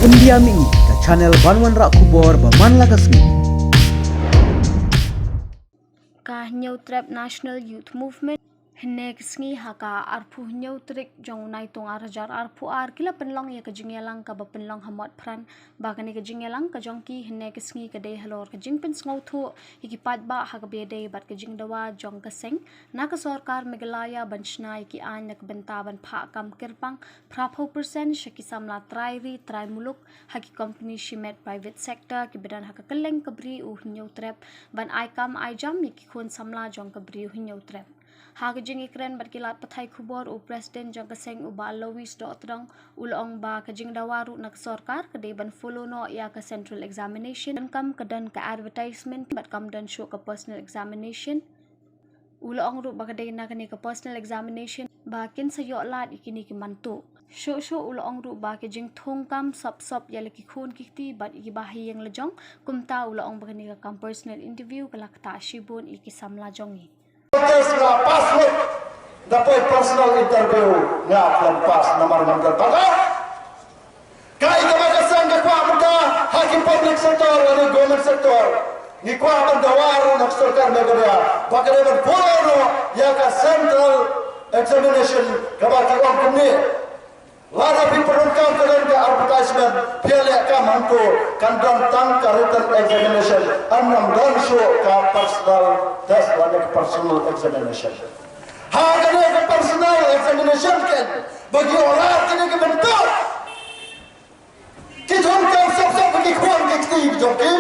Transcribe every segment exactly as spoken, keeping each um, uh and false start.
India Mini, ka channel ban wanrah khubor ba man la ka sngi. Ka Hynñiewtrep National Youth Movement, hynne ka sngi ha ka arphew hynñiew tarik jong u Naitung ar hajar arphew ar ki la pynlong ïa ka jingïalang kaba pynlong ha Motphran, ba kane ka jingïalang ka jong ki hynne ka sngi ka dei halor ka jingpynsngewthuh ïa ki paidbah ha kaba ïadei bad ka jingdawa jong ka seng na ka sorkar Meghalaya ban shna ïa ki aiñ na ka bynta ban phah kam kyrpang phraphew percent sha ki samla trai ri trai muluk ha ki kompani shimet private sector kiba don ha ka kylleng ka Bri u Hynñiewtrep ban ai kam ai jam ïa ki khun samla jong ka Bri u Hynñiewtrep. Ha ka jingïakren bad ki lad pathai khubor, u President jong ka seng u Bah Louis Dohtdong u la ong ba ka jingdawa ruh na ka sorkar ka dei ban follow noh ïa ka Central Examination, kam ka don ka advertisement bad kam don shuh ka personal examination. U la ong ruh ba ka dei na kane ka personal examination ba kin sa ïoh lad ïa kine ki mantuh. Shuh shuh u la ong ruh ba ka jingthung kam sop sop ïa la ki khun ki kti bad ïa ki bahaïing la jong. Kumta u la ong ba kane ka kam personal interview ka la ktah shibun ïa ki samla jong ngi. Test la pass lut, da poi personal interview nga khlem pass namar ngam don paga. Kaei kaba ka seng ka kwah mynta ha ki public sector lane government sector, ngi kwah ban dawa ruh na ka sorkar Meghalaya ba ka dei ban follow noh ïa ka central examination kaba ki ong kumne. Lada phi pyndonkam ka don ka advertisement, phi ïaleh kam hangto, kan don tang ka written examination, ym don shuh ka personal test lane ka personal examination. Ha kane ka personal examination kein ba ki ong lad kine ki bynta. Ki thung kam sop sop ba ki khun ki kti ki jong ki.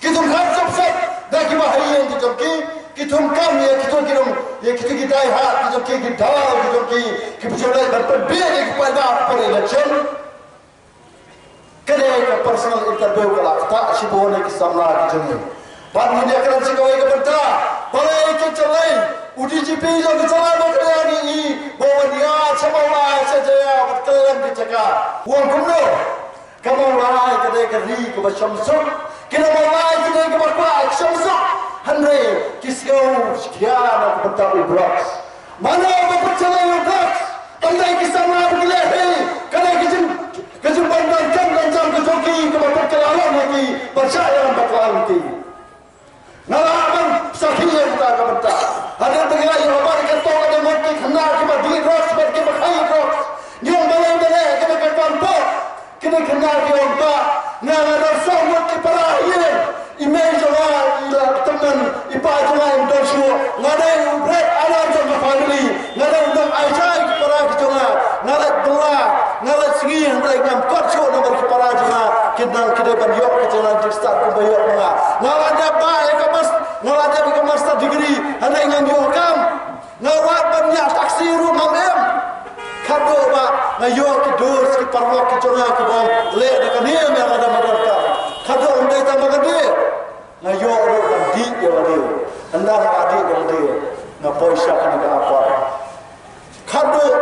Ki thung kam sop sop da ki bahaïing ki jong ki. Ki thung kam ïa kito ki long, ïa kito ki dai ha ki jong ki, ki dalal ki jong ki, ki pynshong leh ban pynbiej ïa ki paidbah ha por election. Kane ka personal interview ka la ktah shibun ïa ki samla ki jong ngi. Bad ngin ïakren sha kawei ka bynta, balei ki jyllei, u D G P jong ka jylla ba ka dei i ba wan ïaid sha Mawlai sha Jaiaw bad kylleng ki jaka. U ong kumno? Ka Mawlai ka dei ka ri kaba shong suk. Ki nong Mawlai ki dei kiba kwah shong suk. Hynrei ki sngew shikha na ka bynta u drugs. Mano ba pynshai ïa u drugs? Ym dei ki samla ba ki leh hi. Ka dei ka jing, ka jingpyndonkam donkam ka jong ki kaba pynkylla lem ïa ki, ban shah ïalam bakla ïa ki. Nga lah ban sakhi ïa kata ka bynta. Hadien ba ngi la ïoh ba ka to ka dei mut ki khynnah kiba dih drugs bad kiba khaïi drugs. Ngi ong balei balei kane ka kam pop. Kine ki khynnah ki ong ba nga nga don saw ngut ki para ïing. I mei jong nga i la tymmen, i pa jong nga im don shuh. Nga dei u bread earner jong ka family. Nga dei u nong ai jai ki para ki jong nga. Nga leit bylla, nga leit sngi hynrei ngam kot shuh namar ki para jong nga ki nang ki dei ban ïoh ka jingstad kumba ïoh ma nga. Nga la dep ba ïa ka mas, nga la dep ïa ka master degree hynrei ngam ïoh kam. Nga wad ban ñiah taxi ruh ngam em. Khatduh ba nga ïoh ki dos ki paralok ki jong nga kiba leh da kane me nga da ma donkam. Khatduh ym dei tang ba nga dih. Nga ïoh ruh ban dih ïa lade. Ynda nga dih ïa lade nga poi sha kane ka airport. Khatduh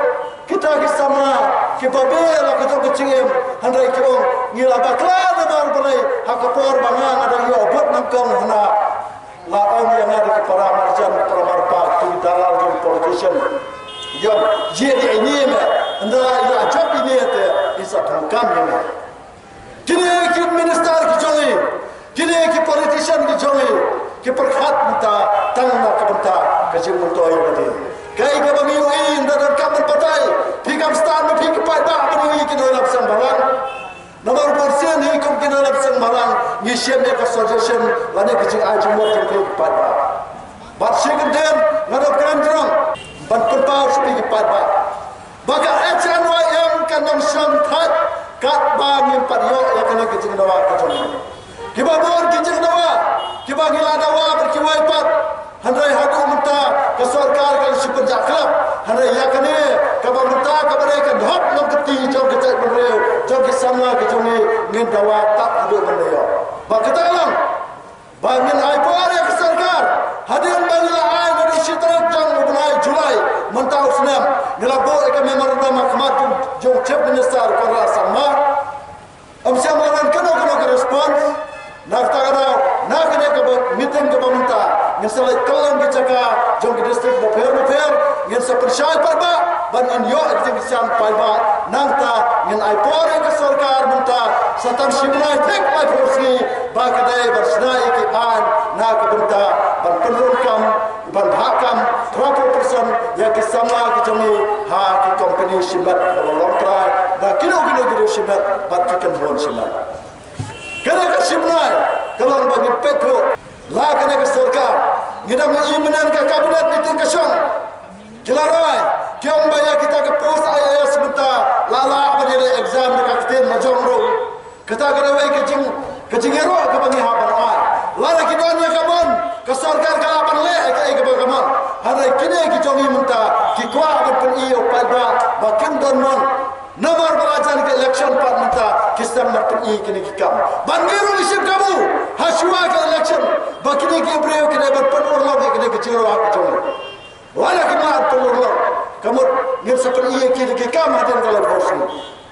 kita ki samla kiba beh la ka jong ka jingim hynrei ki ong ngi la bakla namar balei ha ka por ba nga nga dang ïoh vote nyngkong hana. La ong ïa nga da ki para marjan, para marpa, ki dalal jong politician. Ïa, ïa, ïa, ïa, ïa, ynda ïa jop ïa te, ïa sa thong kam ïa. Kine ki minister ki jong i, kine ki politician ki jong i, ki pyrkhat mynta tang na ka bynta ka jingmyntoi ïa ka dei. Kaei kaba ngi ïohi ynda don kam ban batai, phi kam stad ma phi ki paidbah ban ïohi ki nongïalam seng bhalang. Namar bun sien hi kum ki nongïalam seng bhalang ngi shim ïa ka suggestion lane ka jingai jingmut jong phi ki paidbah. Bad shi kyntien nga dang kren jrong ban pynpaw sha phi ki paidbah ba ka H N Y M ka nang shong thait katba ngim pat ïoh ïa kane ka jingdawa ka jong ngi. Kiba bun ki jingdawa kiba ngi la dawa bad kiwei pat. Hynrei haduh mynta ka sorkar ka la shu pynjah khlem. Hynrei ïa kane kaba mynta kaba dei ka dhok nongkti jong ka jaitbynriew jong ki samla ka jong ngi ngin dawa tang haduh ban da ïoh. Ba kata ka long ba ngin ai por ïa ka sorkar hadien ba ngi la ai naduh shi tarik jong u bnai July mynta u snem ngi la buh ïa ka memorandum ha khmat jong, jong Chief Minister Conrad Sangma. Ym shym la don kano kano ka response. Na kata ka daw na kane ka meeting kaba mynta ngin sa leit kylleng ki jaka jong ki district bapher bapher, ngin sa pynshai paidbah ban ngin ïoh ïa ka jingkyrshan paidbah. Nangta ngin ai por ïa ka sorkar mynta Sa tang shi bnai thik laiphew sngi ba ka dei ban shna ïa ki aiñ na ka bynta ban pynrung kam, ban bhah kam three percent ïa ki samla ki jong ngi ha ki kompani shimet ba long trai, da kino kino ki riew shimet bad ki kynhun shimet. Kane ka shi bnai ka long ba ngin peit ruh la kane ka sorkar, ngi dang ïohi mynne ka kabinet meeting ka shong. Ki la rai, ki ong ba ïa kita ka post I A S mynta la lah ban ïaleh exam da ka ktien la jong ruh. Kata ka dawai ka jing, ka jingïaroh kaba ngi hap ban ai. Lada ki don ïa ka mon, ka sorkar ka lah ban leh ïa kaei kaba ka mon. Hynrei kine ki jong ngi mynta ki kwah ban pyni ïa u paidbah ba kim don mon. Namar ba la jan ka election pat mynta ki sdang ban pyni kine ki kam. Ban ngi ruh ngi shim kabu ha shuwa ka election ba kine ki briew ki dei ban pynurlong ïa kine ki jingrwai ki jong ngi. Lada kim lah pynurlong, ka mut ngin sa pyni ïa ki da ki kam hadien ka laiphew sngi.